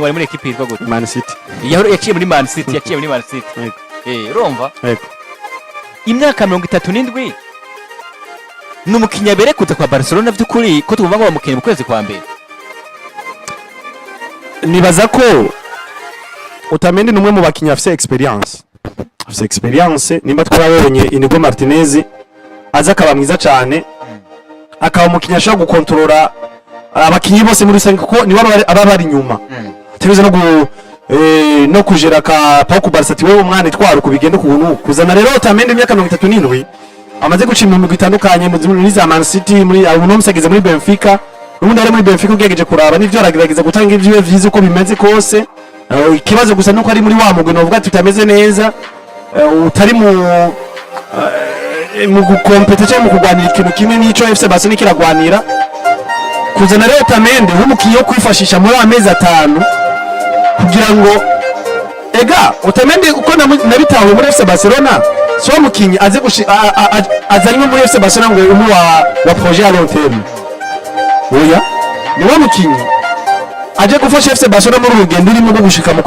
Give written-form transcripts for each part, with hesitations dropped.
Wari muri ekipe yitwa gute? Man City. Yaciye muri Man City, yaciye muri Man City. Yego. Urumva, Yego. imyaka 37, ni umukinnyi abereye kuza kwa Barcelona by'ukuri, ko twumva ngo bamukeneye mu kwezi kwa mbere? Nibaza ko Otamendi ni umwe mu bakinnyi afise experience, afise experience. Nimba twarabonye Inigo Martinez aza akaba mwiza cyane, akaba umukinnyi ashobora gukontorora abakinnyi bose muri rusange, kuko nibo aba bari inyuma, teruza no kujera ka Pau Cubarsi ati: "Wewe umwana, itwara uku, bigende ukuntu." Kuzana rero Otamendi, imyaka 37, amaze guca mu migwi itandukanye, muri za Man City, muri uno musageze muri Benfica. Ubundi ari muri Benfica, ugerageje kuraba nivyo aragerageza gutanga ivyiwe vyiza uko bimeze kose. Ikibazo gusa nuko ari muri wa mugwi novuga ati utameze neza, utari mu gukompeta cyangwa mu kurwanira ikintu kimwe n'ico FC Barcelona kiragwanira. Kuzana rero Otamendi nk'umukinnyi wo kwifashisha muri amezi 5 kugira ngo, ega Otamendi uko nabitahuye muri FC Barcelona, si wa mukinnyi aze azanywe muri FC Barcelona ngo umu wa projet à long terme. Oya, ni wa mukinnyi aje gufasha FC Barcelona muri urugendo irimo rwo gushika mu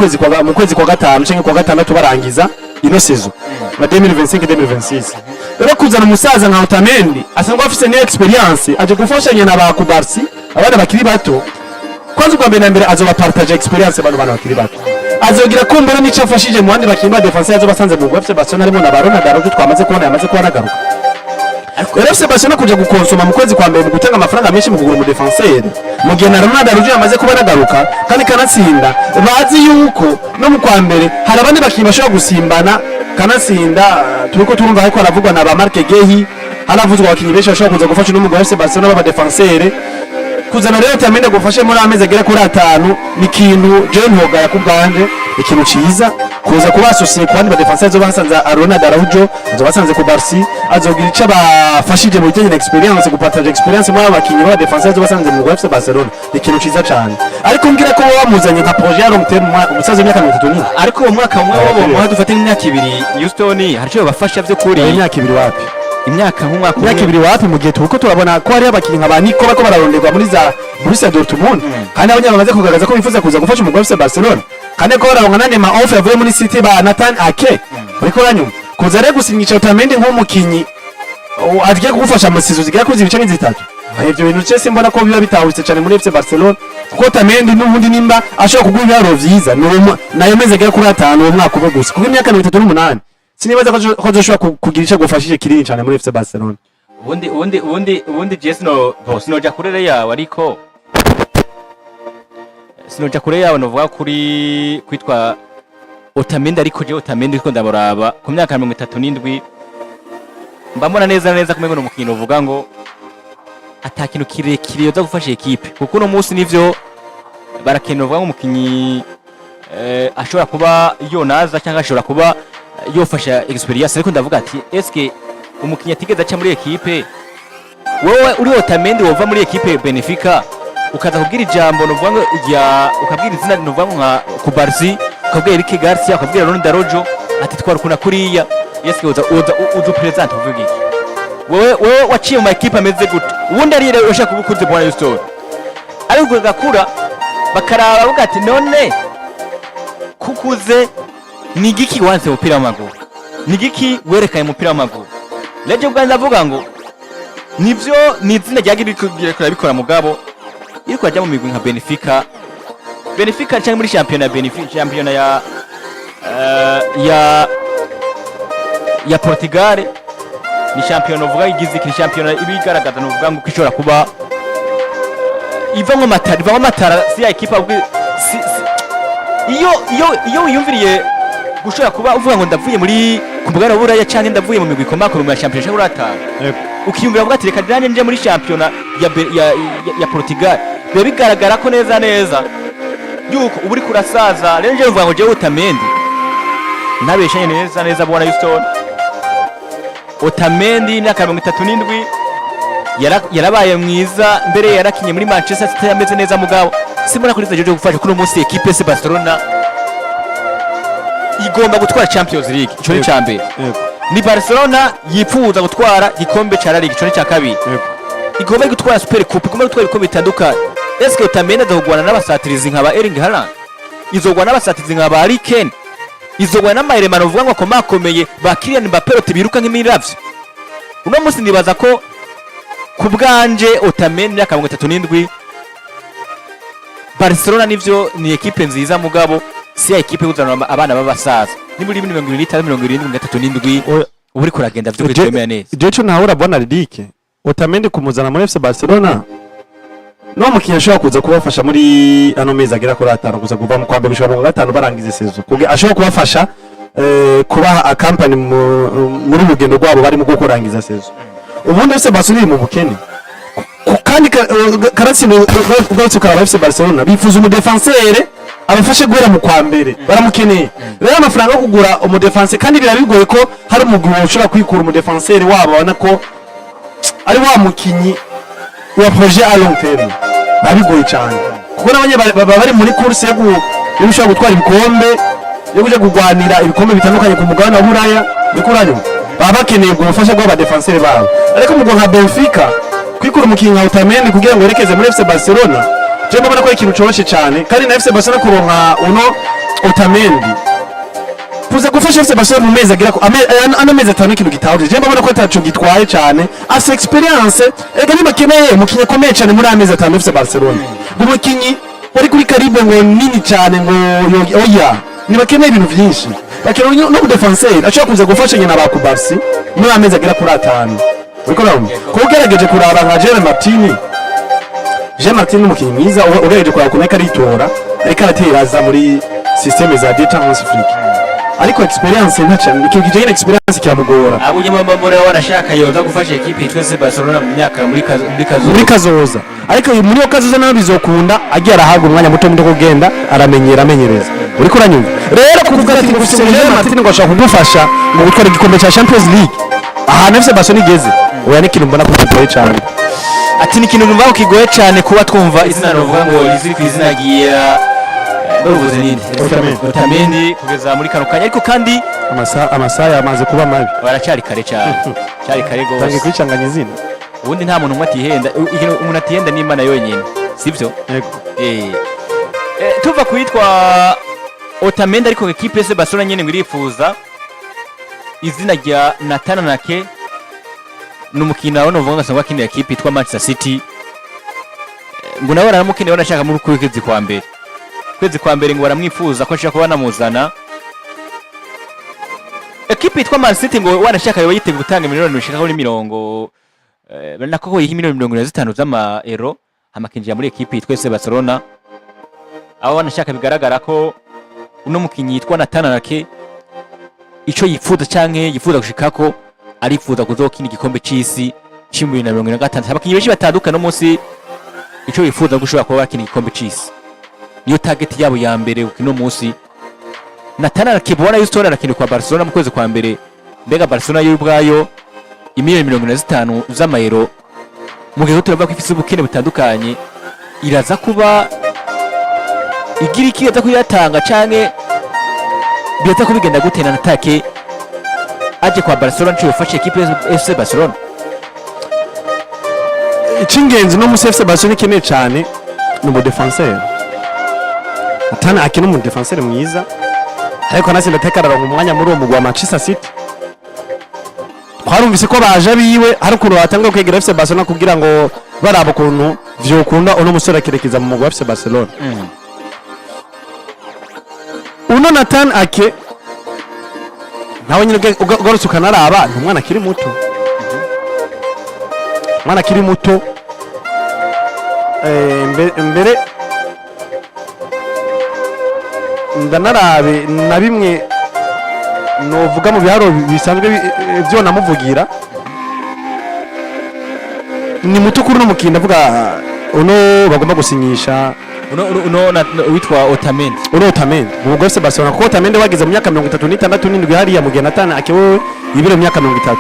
kwezi kwa gatanu cyangwa kwa gatandatu, barangiza ino saison na 2025 2026. Rero kuzana umusaza nka Otamendi asanzwe afise niyo experience, aje gufashanya na ba Cubarsi, abana bakiri bato. Kwanza ubwa mbere na mbere azoba partage experience abantu bana bakiri bato, azogira kumbura n'ico afashije mu bandi bakinnyi ba defense azoba asanze mu FC Barcelona, harimo na Ronald Araujo twamaze kubona yamaze kuba anagaruka. Rero FC Barcelona kuja gukonsoma mu kwezi kwa mbere mu gutanga amafaranga menshi mu kugura umu défenseur, mu gihe na Ronald Araujo yamaze kuba anagaruka kandi kanatsinda, bazi yuko no mu kwa mbere hari abandi bakinnyi bashobora gusimbana kanatsinda. Turiko turumva ariko haravugwa na ba Marc Guehi, haravuzwa abakinnyi benshi bashobora kuza gufasha uno mugwi wa FC Barcelona b'aba défenseur. Kuzana rero Otamendi gufashe muri amezi agera kuri 5 ni ikintu jewe ntogaya ku bwanje, ikintu ciza kuza kuba associé ku bandi ba défenseur azoba hasanze. Ronald Araujo azoba asanze Cubarsi, azogira ico abafashije mu bijanye na experience, gupartage experience muri abo bakinyi b'aba défenseur azoba asanze mu FC Barcelona. Ni ikintu ciza cane, ariko mbwira ko bamuzanye nka projet ya long terme, umusaza w'imyaka 34. Ariko uwo mwaka umwe wo bamuha, dufate nk'imyaka 2, Houston, hari icyo babafasha by'ukuri? Imyaka 2 wapi? Imyaka nk'umwaka Imyaka umwe. 2 wapi, mu gihe turiko turabona ko hariho abakinyi nka ba Nico bariko bararonderwa muri za Borussia Dortmund, kandi abanya bamaze kugaragaza ko bifuza kuza gufasha umugwi wa FC Barcelona, kandi ko bararonka n'andi ma offre yavuye muri City, ba Nathan Ake. Uriko uranyumva? Kuza rero gusinyisha Otamendi nk'umukinyi agiye kugufasha mu saison zigera kuri 2 canke 3, ivyo bintu cese mbona ko biba bitahutse cyane muri FC Barcelona, kuko Otamendi n'ubundi nimba ashobora kuguha ibiharuro vyiza ni nayo mezi agera kuri 5, uwo mwaka umwe gusa, kuko imyaka 38 sinibaza ko azoshobora kugira ico agufashije kinini cyane muri FC Barcelona. Ubundi je sino bo sinoja kure yawe, ariko sinoja kure yawe novuga kuri kwitwa Otamendi. Ariko je Otamendi ariko ndamuraba ku myaka 37, mbamona neza neza kumengo ni umukinnyi uvuga ngo ata kintu kirekire yoza gufasha ekipe, kuko uno munsi nivyo barakenera uvuga ngo umukinnyi ashobora kuba yonaza cyangwa ashobora kuba yofasha experience. Ariko ndavuga ati: eske umukinnyi atigeze aca muri ekipe, wowe uri Otamendi wova muri ekipe Benfica ukaza kubwira ijambo novuga ngo rya, ukabwira izina novuga ngo nka Cubarsi, ukabwira Eric Garcia, ukabwira Ronald Araujo ati: "Twara ukuna kuriya", eske uza present uvuga iki? Wewe waciye mu makipe ameze gute? Ubundi ari rero ushaka kuba ukuze, bwana Houston, ariko ugakura bakaraba bavuga ati: "None kukuze ni igiki wanse umupira w'amaguru? Ni igiki werekanye umupira w'amaguru?" Rero ubwanjye ndavuga ngo nivyo ni izina ryagira riko mugabo iriko ajya mu migwi nka Benfica cyangwa muri shampiyona ya Benfica, shampiyona ya Portugal. Ni shampiyona uvuga igize iki? Ni shampiyona iba igaragaza nuvuga ngo ko ishobora kuba ivamwo amatara, si ya ekipa si, iyo wiyumviriye gushobora kuba uvuga ngo ndavuye muri ku mugabane wa Buraya canke ndavuye mu migwi ikomakomeye mu shampiyona canke uratanu, ukiyumvira uvuga ati: "Reka nanjye nje muri shampiyona ya Portugal", biba bigaragara ko neza neza yuko uba uriko urasaza. Rero nje mvuga ngo jewe Otamendi ntabeshanye neza neza, bwana Houston, Otamendi imyaka 37, yarabaye mwiza mbere, yarakinye muri Manchester City ameze neza, mugabo simbona kuri ivyo gufasha kuri uno munsi. Equipe FC Barcelona igomba gutwara Champions League, ico ni ca mbere. Ni Barcelona yipfuza gutwara igikombe ca La Liga, ico ni ca kabiri. Igomba gutwara Super Coupe, igomba gutwara ibikombe bitandukanye. Eske Otamendi azogwana n'abasatirizi nka ba Erling Haaland? Izogwa n'abasatizi nka ba Harry Kane, izogwa n'amayiremano uvuga ngo akomakomeye, ba Kylian Mbappé roti biruka nk'imiravyo. Uno munsi nibaza ko ku bwanje Otamendi, imyaka 37, Barcelona nivyo ni ekipe nziza, mugabo si ya ekipe kuzana abana b'abasaza. Niba uri 26, 70, 37, Oya. uba uriko uragenda vy'ukuri twemera neza. Je co ntahura, bwana Ridike, Otamendi kumuzana muri FC Barcelona, no mukinnyi ashobora kuza kubafasha muri ano mezi agera kuri 5 gusa, kuva mu kwa mbere gushika mu kwa gatanu barangiza saison, kugira ashobora kubafasha kubaha akampani muri urugendo rwabo barimo rwo kurangiza saison. Ubundi FC Barcelona iri mu bukene. Kandi karatsinda ugarutse ukaraba FC Barcelona bifuza umudefenseur abafashe guhera mu kwa mbere, baramukeneye. Rero amafaranga yo kugura umudefenseur, kandi biba bigoye ko hari umugwi ushobora kwikura umudefenseur wabo abona ko ari wa mukinyi wa projet à long terme, biba bigoye cyane, kuko n'abanye baba bari muri course yo gushobora gutwara ibikombe, yo kuja kugwanira ibikombe bitandukanye ku mugabane wa Buraya. Uriko uranyumva? Baba bakeneye ubwo bufasha bw'abadefenseur babo. Ariko umugwi nka Benfica kwikura umukinyi nka Otamendi kugira ngo yerekeze muri FC Barcelona, je mbona ko ari ikintu coroshe cyane. Kandi na FC Barcelona kuronka uno Otamendi kuza gufasha FC Barcelona mu mezi agera ku ano mezi 5, ikintu gitahuje, je mbona ko ataco gitwaye cyane. Afise expérience. Ega nibakeneye umukinyi akomeye cyane muri amezi 5 FC Barcelona, ngo umukinyi wari kuri calibre ngo nini cyane ngo oya, ntibakeneye ibintu byinshi, bakeneye no defenseur ashobora kuza gufashanya na ba Cubarsi muri amezi agera kuri 5. Uriko urabona ko ugerageje kuraba nka Gerard Martin. Jean Martin ni umukinnyi mwiza. Ugerageje kuraba ukuntu ariko aritora, ariko aratera aza muri système za Dieter Hans Flick, ariko expérience ntaca, ikintu kijanye na expérience kiramugora. Abo ujye muri wanashaka yoza gufasha ekipe yitwa FC Barcelona mu myaka muri kazoza. Muri kazoza. Ariko muri iyo kazoza nawe bizokunda agiye arahabwa umwanya muto muto kugenda aramenyera, amenyereza. Uriko uranyumva? Rero kuvuga ati ngo ufise Jean Martin ngo ashaka kugufasha mu gutwara igikombe cya Champions League ahantu FC Barcelona igeze, oya, ni ikintu mbona ko kigoye cyane. Ati ni ikintu numva ko kigoye cyane kuba twumva izina ruvuga ngo rizwi ku izina rya bavuze ninde? Otamendi. Otamendi kugeza muri kano kanya. Ariko kandi Amasaha yamaze kuba mabi. Baracari kare cyane, cyari kare tangiye gose. kwicanganya izina. Ubundi nta muntu umwe atihenda. Ikintu umuntu atihenda ni Imana yonyine, sibyo? Yego. Tuva kuwitwa Otamendi, ariko ekipe FC Barcelona nyene ngo irifuza izina rya Nathan Ake. Ni umukinnyi nawe novuga ngo asanzwe akinira ekipe yitwa Manchester City. Ngo nawe baramukeneye, banashaka muri kwezi kwa mbere, kwezi kwa mbere ngo baramwifuza ko ashaka kuba banamuzana. Ekipe yitwa Man City ngo wanashaka yoba yiteguye gutanga miliyoni bishika kuri mirongo nako ko yiha miliyoni 75 z'ama-euro, hama akinjira muri ekipe yitwa FC Barcelona. Aho wanashaka bigaragara ko uno mukinyi yitwa Nathan Ake ico yifuza canke yifuza gushikako, arifuza kuzokina igikombe c'isi c'2026. Abakinyi benshi batandukanye no munsi ico bifuza gushobora kuba bakina igikombe c'isi, niyo target yabo ya mbere kino munsi. Nathan Ake, bona Houston arakina kwa Barcelona mu kwezi kwa mbere. Mbega Barcelona yo ubwayo imiliyoni 45 z'amayero, mu gihe turavuga ko ifise ubukene butandukanye, iraza kuba igira iki? Iraza kuyatanga canke biraza kubigenda gute? Na Nathan Ake aje kwa Barcelona nico yofasha ekipe ya FC Barcelona? Icy'ingenzi no musi FC Barcelona ikeneye cyane ni umudefenseur. Nathan Ake ni umudefenseur mwiza, ariko anatsinda ateka araronka umwanya muri uwo mugwi wa Manchester City. Twarumvise ko baje biwe hari ukuntu batanga kwegera FC Barcelona kugira ngo baraba ukuntu vyokunda uno musore akerekeza mu mugwi wa FC Barcelona. Uno Nathan Ake nawe nyine ugarutse ukanaraba, ni umwana akiri muto, umwana akiri muto. Mbere ndanarabe na bimwe novuga mu biharuro bisanzwe vyo namuvugira, ni muto kuri uno mukinnyi, ndavuga uno bagomba gusinyisha. Uno witwa Otamendi. Uno Otamendi mu mugwi wa FC Barcelona, kuko Otamendi wageze mu myaka 36 7 hariya, mu gihe Nathan Ake wewe yibire mu myaka 30.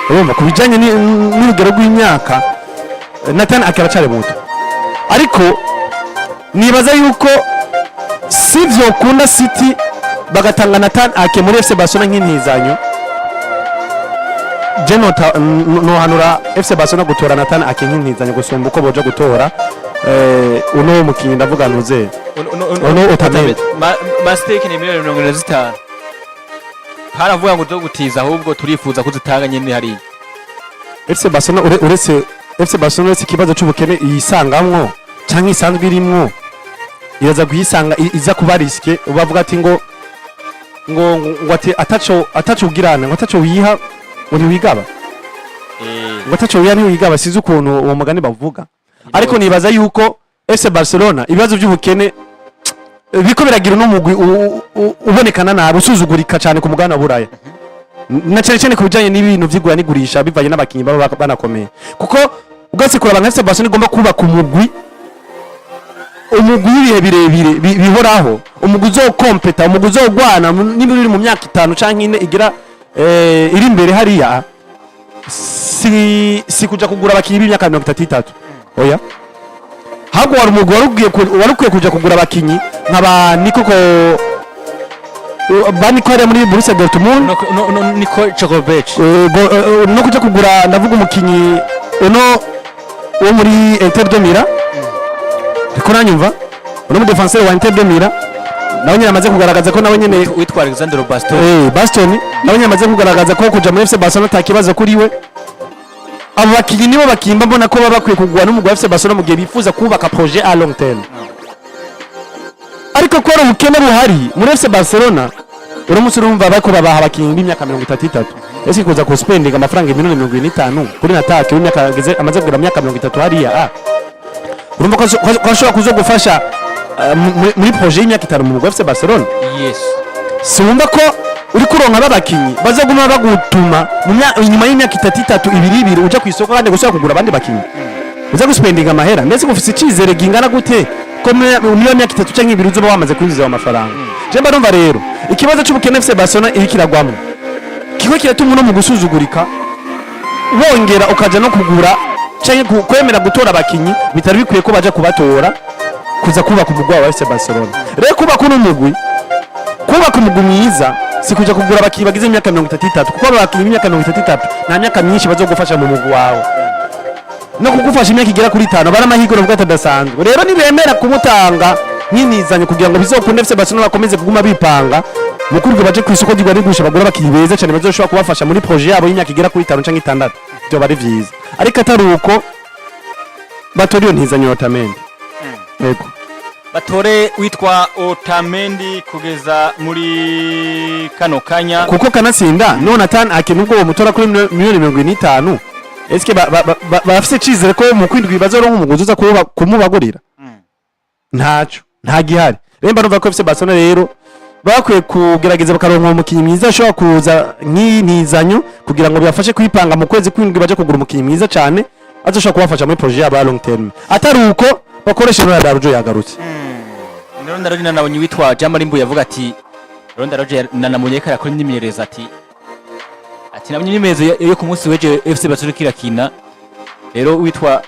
Urumva ku bijanye n'urugero rw'imyaka, Nathan Ake aracari muto, ariko nibaza yuko si vyokunda City bagatanga Nathan Ake muri FC Barcelona nk'intizanyo. Je nohanura FC Barcelona gutora Nathan Ake nk'intizanyo gusumba uko boja gutora Uno mukinyi, ndavuga ntuze uno Otamendi. Mastake ni miliyoni 75. Haravuga ngo zo gutiza, ahubwo turifuza kuzitanga nyene hariya. FC Barcelona, uretse FC Barcelona, uretse ikibazo c'ubukene yisangamwo canke isanzwe irimwo, iraza kuyisanga iza kuba risque. Bavuga ati ngo ati ataco ugirana, ngo ataco wiha ngo ntiwigaba, ngo ataco wiha ntiwigaba. Sizi ukuntu uwo mugani bavuga, ariko nibaza yuko FC Barcelona ibibazo by'ubukene biko biragira uno mugwi ubonekana nabi, usuzugurika cyane ku mugabane wa Buraya, na cyane cyane ku bijyanye n'ibintu vy'igura n'igurisha, bivanye n'abakinyi baba banakomeye, kuko ugatse kuraba nka FC Barcelona igomba kubaka umugwi w'ibihe birebire, bihoraho, umugwi uzokompeta, umugwi uzogwana niba uri mu myaka 5 canke 4 igira iri imbere hariya. Si kuja kugura abakinyi b'imyaka 33, oya. Ahubwo wari umugwi wari ukwiye kuja kugura abakinyi nka ba Niko ko ba Niko hariya muri Borussia Dortmund. No, Niko Kovac. No kuja kugura, ndavuga umukinyi uno wo muri Inter de Milan, ndiko nanyumva, uno mu défenseur wa Inter de Milan nawe nyene amaze kugaragaza ko nawe nyene witwa Alexandre Bastoni. Bastoni nawe nyene amaze kugaragaza ko kuja muri FC Barcelona ata kibazo kuri we. Abo bakinyi nibo bakimba mbona ko baba bakwiye kugura n'umugwi wa FC Barcelona mu gihe bifuza kubaka projet à long terme. Ariko ko ari ubukene buhari muri FC Barcelona, uno munsi urumva bariko babaha abakinyi b'imyaka 33. Ese kuza kuspendinga amafaranga miliyoni 75 kuri Natake w'imyaka amaze kugura myaka 30 hariya, urumva ko ashobora kuza gufasha muri projet y'imyaka 5 mu mugwi wa FC Barcelona? Siwumva ko uri kuronka babakinyi bazaguma bagutuma inyuma y'imyaka 3, 3, 2, 2 uja ku isoko kandi gusubira kugura abandi bakinyi, uza guspendinga amahera? Ndetse ufise icizere gingana gute ko muri iyo myaka 3 canke 2 uzoba wamaze kwinjiza ayo mafaranga? Je mba numva rero ikibazo c'ubukene FC Barcelona iri kiragwamwo kiko kiratuma uno mu gusuzugurika, wongera ukaja no kugura canke kwemera gutora abakinyi bitari bikwiye ko baja kubatora kuza kubaka umugwi wa FC Barcelona. Rero kubaka uno mugwi, kubaka umugwi mwiza, si kuja kugura abakinyi bagize imyaka 33, kuko abo bakinyi b'imyaka 33 nta myaka myinshi bazogufasha mu mugwi wawe no kugufasha imyaka igera kuri 5. Bari amahirwe novuga atadasanzwe. Rero nibemera kumutanga nk'inizanyo kugira ngo bizokunde FC Barcelona bakomeze kuguma bipanga mu kuryo, baje ku isoko ry'igura n'igurisha, bagura abakinyi beza cyane bazoshobora kubafasha muri projet yabo y'imyaka igera kuri 5 canke 6, byoba ari vyiza. Ariko atari uko, batora iyo ntizanyo ya Otamendi, yego. Batore witwa Otamendi kugeza muri kano kanya. Kuko kanatsinda none atan ake nubwo uwo mutora kuri miliyoni 45, eske bafise icizere ko mu kwindwi bazoronka umuguzi uza kumubagurira? Ntaco, nta gihari. Rero mba numva ko FC Barcelona rero bakwiye kugerageza bakaronka umukinyi mwiza ashobora kuza nk'intizanyo kugira ngo bibafashe kwipanga mu kwezi kwindwi, baje kugura umukinyi mwiza cyane azoshobora kubafasha muri projet yabo ya long terme. Atari uko, bakoresha Ronald Araujo yagarutse. Ronald Araujo nabonye witwa Jamari Mbuye avuga ati Ronald Araujo nanabonye ko yakora imyimenyerezo, ati nabonye imyimenyerezo yo ku munsi w'ejo FC Barcelona kirakina. Rero witwa